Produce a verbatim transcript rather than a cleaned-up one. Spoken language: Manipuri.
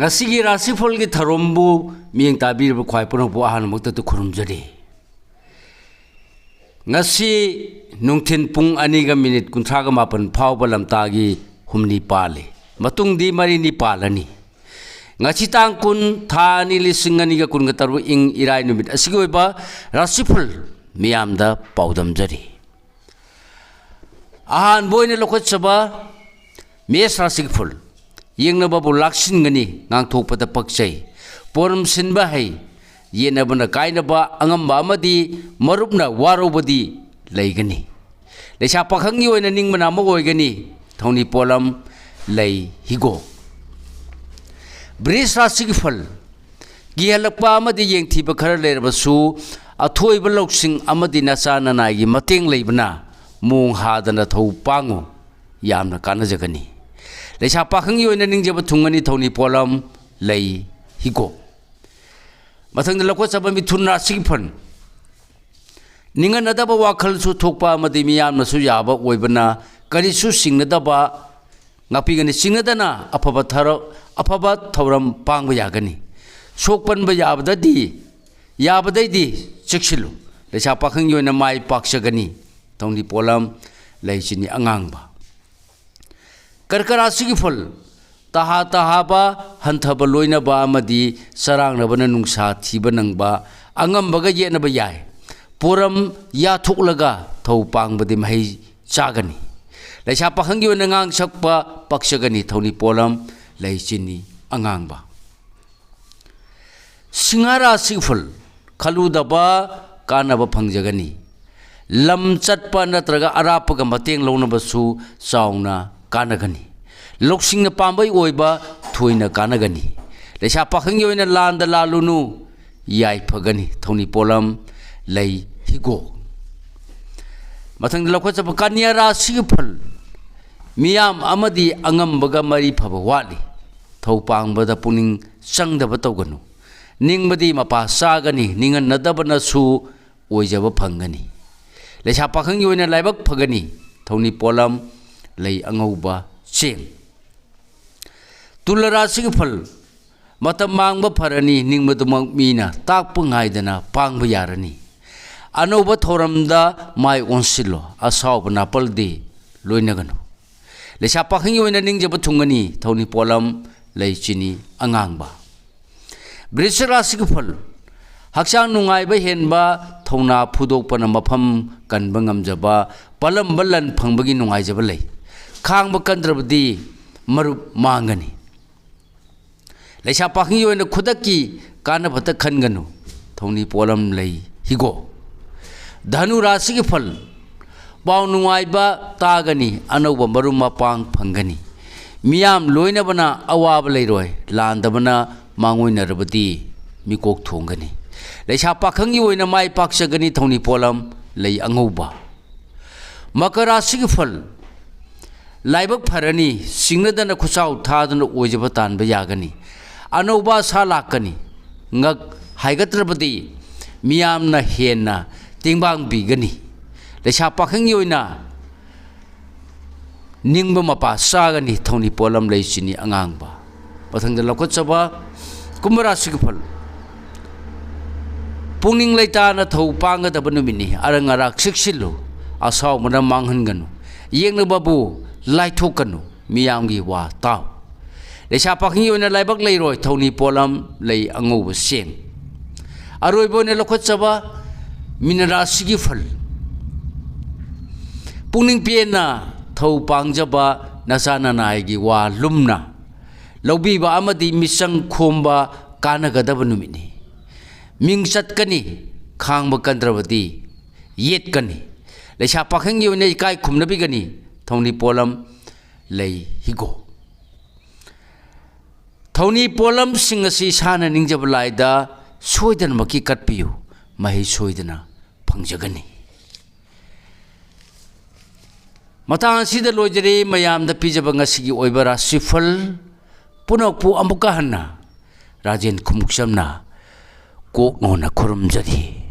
ꯉꯁꯤꯒꯤ ꯔꯥꯁꯤꯐꯜꯒꯤ ꯊꯧꯔꯝꯕꯨ ꯃꯤꯠꯌꯦꯡ ꯇꯥꯕꯤꯔꯤꯕ ꯈ꯭ꯋꯥꯏ ꯄꯨꯝꯅꯃꯛꯄꯨ ꯑꯍꯥꯟꯕꯃꯛꯇꯗ ꯈꯨꯔꯨꯝꯖꯔꯤ꯫ ꯉꯁꯤ ꯅꯨꯡꯊꯤꯜ ꯄꯨꯡ ꯑꯅꯤꯒ ꯃꯤꯅꯤꯠ ꯀꯨꯟꯊ꯭ꯔꯥꯒ ꯃꯥꯄꯟ ꯐꯥꯎꯕ ꯂꯝꯇꯥꯒꯤ ꯍꯨꯝꯅꯤ ꯄꯥꯜꯂꯤ꯫ ꯃꯇꯨꯡꯗꯤ ꯃꯔꯤꯅꯤ ꯄꯥꯜꯂꯅꯤ꯫ ꯉꯁꯤ ꯇꯥꯡ ꯀꯨꯟ, ꯊꯥ ꯑꯅꯤ, ꯂꯤꯁꯤꯡ ꯑꯅꯤꯒ ꯀꯨꯟꯒ ꯇꯔꯨꯛ, ꯏꯪ ꯏꯔꯥꯏ ꯅꯨꯃꯤꯠ ꯑꯁꯤꯒꯤ ꯑꯣꯏꯕ ꯔꯥꯁꯤꯐꯜ ꯃꯤꯌꯥꯝꯗ ꯄꯥꯎꯗꯝꯖꯔꯤ꯫ ꯑꯍꯥꯟꯕ ꯑꯣꯏꯅ ꯂꯧꯈꯠꯆꯕ ꯃꯦꯁ ꯔꯥꯁꯤꯐꯜ꯫ ꯌꯦꯡꯅꯕꯕꯨ ꯂꯥꯛꯁꯤꯟꯒꯅꯤ, ꯉꯥꯡꯊꯣꯛꯄꯗ ꯄꯛꯆꯩ꯫ ꯄꯣꯔꯝ ꯁꯤꯟꯕ ꯍꯩ, ꯌꯦꯠꯅꯕꯅ ꯀꯥꯏꯅꯕ, ꯑꯉꯝꯕ ꯑꯃꯗꯤ ꯃꯔꯨꯞꯅ ꯋꯥꯔꯧꯕꯗꯤ ꯂꯩꯒꯅꯤ꯫ ꯂꯩꯁꯥ ꯄꯥꯈꯪꯒꯤ ꯑꯣꯏꯅ ꯅꯤꯡꯕꯅ ꯑꯃ ꯑꯣꯏꯒꯅꯤ, ꯊꯧꯅꯤ ꯄꯣꯠꯂꯝ ꯂꯩ ꯍꯤꯒꯣꯛ꯫ ꯕ꯭ꯔꯤꯖ ꯔꯥꯁꯤꯒꯤ ꯐꯜ꯫ ꯀꯤꯍꯜꯂꯛꯄ ꯑꯃꯗꯤ ꯌꯦꯡꯊꯤꯕ ꯈꯔ ꯂꯩꯔꯕꯁꯨ, ꯑꯊꯣꯏꯕ ꯂꯧꯁꯤꯡ ꯑꯃꯗꯤ ꯅꯆꯥ ꯅꯅꯥꯏꯒꯤ ꯃꯇꯦꯡ ꯂꯩꯕꯅ ꯃꯣꯡ ꯍꯥꯗꯅ ꯊꯧ ꯄꯥꯡꯉꯨ, ꯌꯥꯝꯅ ꯀꯥꯟꯅꯖꯒꯅꯤ꯫ ꯂꯩꯁꯥ ꯄꯥꯈꯪꯒꯤ ꯑꯣꯏꯅ ꯅꯤꯡꯖꯕ ꯊꯨꯡꯒꯅꯤ, ꯊꯧꯅꯤ ꯄꯣꯠꯂꯝ ꯂꯩ ꯍꯤꯒꯣꯛ꯫ ꯃꯊꯪꯗ ꯂꯧꯈꯠꯆꯕ ꯃꯤꯊꯨꯟ ꯔꯥꯁꯤꯒꯤ ꯐꯟ꯫ ꯅꯤꯡꯍꯟꯅꯗꯕ ꯋꯥꯈꯜꯁꯨ ꯊꯣꯛꯄ ꯑꯃꯗꯤ ꯃꯤꯌꯥꯝꯅꯁꯨ ꯌꯥꯕ ꯑꯣꯏꯕꯅ ꯀꯔꯤꯁꯨ ꯆꯤꯡꯅꯗꯕ ꯉꯥꯛꯄꯤꯒꯅꯤ꯫ ꯆꯤꯡꯅꯗꯅ ꯑꯐꯕ ꯊꯔ-, ꯑꯐꯕ ꯊꯧꯔꯝ ꯄꯥꯡꯕ ꯌꯥꯒꯅꯤ꯫ ꯁꯣꯛ ꯄꯟꯕ ꯌꯥꯕꯗꯗꯤ, ꯌꯥꯕꯗꯩꯗꯤ ꯆꯦꯛꯁꯤꯜꯂꯨ꯫ ꯂꯩꯁꯥ ꯄꯥꯈꯪꯒꯤ ꯑꯣꯏꯅ ꯃꯥꯏ ꯄꯥꯛꯆꯒꯅꯤ꯫ ꯊꯧꯅꯤ ꯄꯣꯠꯂꯝ ꯂꯩ ꯆꯤꯅꯤ ꯑꯉꯥꯡꯕ꯫ ꯀꯔꯀ ꯔꯥꯁꯤꯒꯤ ꯐꯜ꯫ ꯇꯍꯥ ꯇꯍꯥꯕ ꯍꯟꯊꯕ ꯂꯣꯏꯅꯕ ꯑꯃꯗꯤ ꯆꯔꯥꯡꯅꯕꯅ ꯅꯨꯡꯁꯥ ꯊꯤꯕ ꯅꯪꯕ, ꯑꯉꯝꯕꯒ ꯌꯦꯠꯅꯕ ꯌꯥꯏ꯫ ꯄꯣꯔꯝ ꯌꯥꯊꯣꯛꯂꯒ ꯊꯧ ꯄꯥꯡꯕꯗꯤ ꯃꯍꯩ ꯆꯥꯒꯅꯤ꯫ ꯂꯩꯁꯥ ꯄꯥꯈꯪꯒꯤ ꯑꯣꯏꯅ ꯉꯥꯡ ꯁꯛꯄ ꯄꯛꯆꯒꯅꯤ꯫ ꯊꯧꯅꯤ ꯄꯣꯠꯂꯝ ꯂꯩ ꯆꯤꯅꯤ ꯑꯉꯥꯡꯕ꯫ ꯁꯤꯡꯍ ꯔꯥꯁꯤꯐꯜ꯫ ꯈꯜꯂꯨꯗꯕ ꯀꯥꯟꯅꯕ ꯐꯪꯖꯒꯅꯤ꯫ ꯂꯝ ꯆꯠꯄ ꯅꯠꯇ꯭ꯔꯒ ꯑꯔꯥꯞꯄꯒ ꯃꯇꯦꯡ ꯂꯧꯅꯕꯁꯨ ꯆꯥꯎꯅ ꯀꯥꯟꯅꯒꯅꯤ꯫ ꯂꯧꯁꯤꯡꯅ ꯄꯥꯝꯕꯩ ꯑꯣꯏꯕ ꯊꯣꯏꯅ ꯀꯥꯟꯅꯒꯅꯤ꯫ ꯂꯩꯁꯥ ꯄꯥꯈꯪꯒꯤ ꯑꯣꯏꯅ ꯂꯥꯟꯗ ꯂꯥꯜꯂꯨꯅꯨ, ꯌꯥꯏꯐꯒꯅꯤ꯫ ꯊꯧꯅꯤ ꯄꯣꯠꯂꯝ ꯂꯩ ꯍꯤꯒꯣꯛ꯫ ꯃꯊꯪꯗ ꯂꯧꯈꯠꯆꯕ ꯀꯟꯌꯥ ꯔꯥꯁꯤꯒꯤ ꯐꯜ꯫ ꯃꯤꯌꯥꯝ ꯑꯃꯗꯤ ꯑꯉꯝꯕꯒ ꯃꯔꯤ ꯐꯕ ꯋꯥꯠꯂꯤ꯫ ꯊꯧ ꯄꯥꯡꯕꯗ ꯄꯨꯛꯅꯤꯡ ꯆꯪꯗꯕ ꯇꯧꯒꯅꯨ꯫ ꯅꯤꯡꯕꯗꯤ ꯃꯄꯥ ꯆꯥꯒꯅꯤ, ꯅꯤꯡꯍꯟꯅꯗꯕꯅꯁꯨ ꯑꯣꯏꯖꯕ ꯐꯪꯒꯅꯤ꯫ ꯂꯩꯁꯥ ꯄꯥꯈꯪꯒꯤ ꯑꯣꯏꯅ ꯂꯥꯏꯕꯛ ꯐꯒꯅꯤ꯫ ꯊꯧꯅꯤ ꯄꯣꯠꯂꯝ ꯂꯩ ꯑꯉꯧꯕ ꯆꯦꯡ꯫ ꯇꯨꯂ ꯔꯥꯁꯤꯒꯤ ꯐꯜ꯫ ꯃꯇꯝ ꯃꯥꯡꯕ ꯐꯔꯅꯤ, ꯅꯤꯡꯕꯗꯨꯃꯛ ꯃꯤꯅ ꯇꯥꯛꯄ ꯉꯥꯏꯗꯅ ꯄꯥꯡꯕ ꯌꯥꯔꯅꯤ꯫ ꯑꯅꯧꯕ ꯊꯧꯔꯝꯗ ꯃꯥꯏ ꯑꯣꯟꯁꯤꯜꯂꯣ, ꯑꯁꯥꯎꯕ ꯅꯥꯄꯜꯗꯤ ꯂꯣꯏꯅꯒꯅꯨ꯫ ꯂꯩꯁꯥ ꯄꯥꯈꯪꯒꯤ ꯑꯣꯏꯅ ꯅꯤꯡꯖꯕ ꯊꯨꯡꯒꯅꯤ, ꯊꯧꯅꯤ ꯄꯣꯠꯂꯝ ꯂꯩ ꯆꯤꯅꯤ ꯑꯉꯥꯡꯕ꯫ ꯕ꯭ꯔꯤꯁ ꯔꯥꯁꯤꯒꯤ ꯐꯜ: ꯍꯛꯆꯥꯡ ꯅꯨꯡꯉꯥꯏꯕ ꯍꯦꯟꯕ, ꯊꯧꯅꯥ ꯐꯨꯗꯣꯛꯄꯅ ꯃꯐꯝ ꯀꯟꯕ ꯉꯝꯖꯕ, ꯄꯜꯂꯝꯕ ꯂꯟ ꯐꯪꯕꯒꯤ ꯅꯨꯡꯉꯥꯏꯖꯕ ꯂꯩ꯫ ꯈꯥꯡꯕ ꯀꯟꯗ꯭ꯔꯕꯗꯤ ꯃꯔꯨꯞ ꯃꯥꯡꯒꯅꯤ꯫ ꯂꯩꯁꯥ ꯄꯥꯈꯪꯒꯤ ꯑꯣꯏꯅ ꯈꯨꯗꯛꯀꯤ ꯀꯥꯟꯅꯕꯇ ꯈꯟꯒꯅꯨ, ꯊꯧꯅꯤ ꯄꯣꯠꯂꯝ ꯂꯩ ꯍꯤꯒꯣ꯫ ꯙꯅꯨ ꯔꯥꯁꯤꯒꯤ ꯐꯜ: ꯄꯥꯎ ꯅꯨꯡꯉꯥꯏꯕ ꯇꯥꯒꯅꯤ, ꯑꯅꯧꯕ ꯃꯔꯨꯞ ꯃꯄꯥꯡ ꯐꯪꯒꯅꯤ꯫ ꯃꯤꯌꯥꯝ ꯂꯣꯏꯅꯕꯅ ꯑꯋꯥꯕ ꯂꯩꯔꯣꯏ, ꯂꯥꯟꯗꯕꯅ ꯃꯥꯡꯑꯣꯏꯅꯔꯕꯗꯤ ꯃꯤꯀꯣꯛ ꯊꯣꯡꯒꯅꯤ꯫ ꯂꯩꯁꯥ ꯄꯥꯈꯪꯒꯤ ꯑꯣꯏꯅ ꯃꯥꯏ ꯄꯥꯛꯆꯒꯅꯤ, ꯊꯧꯅꯤ ꯄꯣꯠꯂꯝ ꯂꯩ ꯑꯉꯧꯕ꯫ ꯃꯀꯔ ꯔꯥꯁꯤꯒꯤ ꯐꯜ: ꯂꯥꯏꯕꯛ ꯐꯔꯅꯤ, ꯁꯤꯡꯅꯗꯅ ꯈꯨꯠꯆꯥꯎ ꯊꯥꯗꯨꯅ ꯑꯣꯏꯖꯕ ꯇꯥꯟꯕ ꯌꯥꯒꯅꯤ꯫ ꯑꯅꯧꯕ ꯑꯁꯥ ꯂꯥꯛꯀꯅꯤ꯫ ꯉꯛ ꯍꯥꯏꯒꯠꯇ꯭ꯔꯕꯗꯤ ꯃꯤꯌꯥꯝꯅ ꯍꯦꯟꯅ ꯇꯦꯡꯕꯥꯡꯕꯤꯒꯅꯤ꯫ ꯂꯩꯁꯥ ꯄꯥꯈꯪꯒꯤ ꯑꯣꯏꯅ ꯅꯤꯡꯕ ꯃꯄꯥ ꯆꯥꯒꯅꯤ, ꯊꯧꯅꯤ ꯄꯣꯠꯂꯝ ꯂꯩ ꯆꯤꯅꯤ ꯑꯉꯥꯡꯕ꯫ ꯃꯊꯪꯗ ꯂꯧꯈꯠꯆꯕ ꯀꯨꯝꯚ ꯔꯥꯁꯤꯒꯤ ꯐꯜ: ꯄꯨꯛꯅꯤꯡ ꯂꯩꯇꯥꯅ ꯊꯧ ꯄꯥꯡꯒꯗꯕ ꯅꯨꯃꯤꯠꯅꯤ꯫ ꯑꯔꯪ ꯑꯔꯥꯛ ꯆꯦꯛꯁꯤꯜꯂꯨ, ꯑꯁꯥꯎꯕꯅ ꯃꯥꯡꯍꯟꯒꯅꯨ, ꯌꯦꯛꯅꯕꯕꯨ ꯂꯥꯏꯊꯣꯛꯀꯅꯨ, ꯃꯤꯌꯥꯝꯒꯤ ꯋꯥ ꯇꯥꯎ꯫ ꯂꯩꯁꯥ ꯄꯥꯈꯪꯒꯤ ꯑꯣꯏꯅ ꯂꯥꯏꯕꯛ ꯂꯩꯔꯣꯏ, ꯊꯧꯅꯤ ꯄꯣꯠꯂꯝ ꯂꯩ ꯑꯉꯧꯕ ꯆꯦꯡ꯫ ꯑꯔꯣꯏꯕ ꯑꯣꯏꯅ ꯂꯧꯈꯠꯆꯕ ꯃꯤꯅ ꯔꯥꯁꯤꯒꯤ ꯐꯜ: ꯄꯨꯛꯅꯤꯡ ꯄꯦꯟꯅ ꯊꯧ ꯄꯥꯡꯖꯕ, ꯅꯆꯥ ꯅꯅꯥꯏꯒꯤ ꯋꯥ ꯂꯨꯝꯅ ꯂꯧꯕꯤꯕ ꯑꯃꯗꯤ ꯃꯤꯆꯪ ꯈꯣꯝꯕ ꯀꯥꯟꯅꯒꯗꯕ ꯅꯨꯃꯤꯠꯅꯤ꯫ ꯃꯤꯡ ꯆꯠꯀꯅꯤ, ꯈꯥꯡꯕ ꯀꯟꯗ꯭ꯔꯕꯗꯤ ꯌꯦꯠꯀꯅꯤ꯫ ꯂꯩꯁꯥ ꯄꯥꯈꯪꯒꯤ ꯑꯣꯏꯅ ꯏꯀꯥꯏ ꯈꯨꯝꯅꯕꯤꯒꯅꯤ, ꯊꯧꯅꯤ ꯄꯣꯠꯂꯝ ꯂꯩ ꯍꯤꯒꯣ꯫ ꯊꯧꯅꯤ ꯄꯣꯠꯂꯝꯁꯤꯡ ꯑꯁꯤ ꯏꯁꯥꯅ ꯅꯤꯡꯖꯕ ꯂꯥꯏꯗ ꯁꯣꯏꯗꯅꯃꯛꯀꯤ ꯀꯠꯄꯤꯌꯨ, ꯃꯍꯩ ꯁꯣꯏꯗꯅ ꯐꯪꯖꯒꯅꯤ꯫ ꯃꯇꯥꯡ ꯑꯁꯤꯗ ꯂꯣꯏꯖꯔꯦ ꯃꯌꯥꯝꯗ ꯄꯤꯖꯕ ꯉꯁꯤꯒꯤ ꯑꯣꯏꯕ ꯔꯥꯁꯤꯐꯜ꯫ ꯄꯨꯝꯅꯃꯛꯄꯨ ꯑꯃꯨꯛꯀ ꯍꯟꯅ ꯔꯥꯖꯦꯟ ꯈꯨꯃꯨꯛꯆꯝꯅ ꯀꯣꯛ ꯅꯣꯟꯅ ꯈꯨꯔꯨꯝꯖꯔꯤ꯫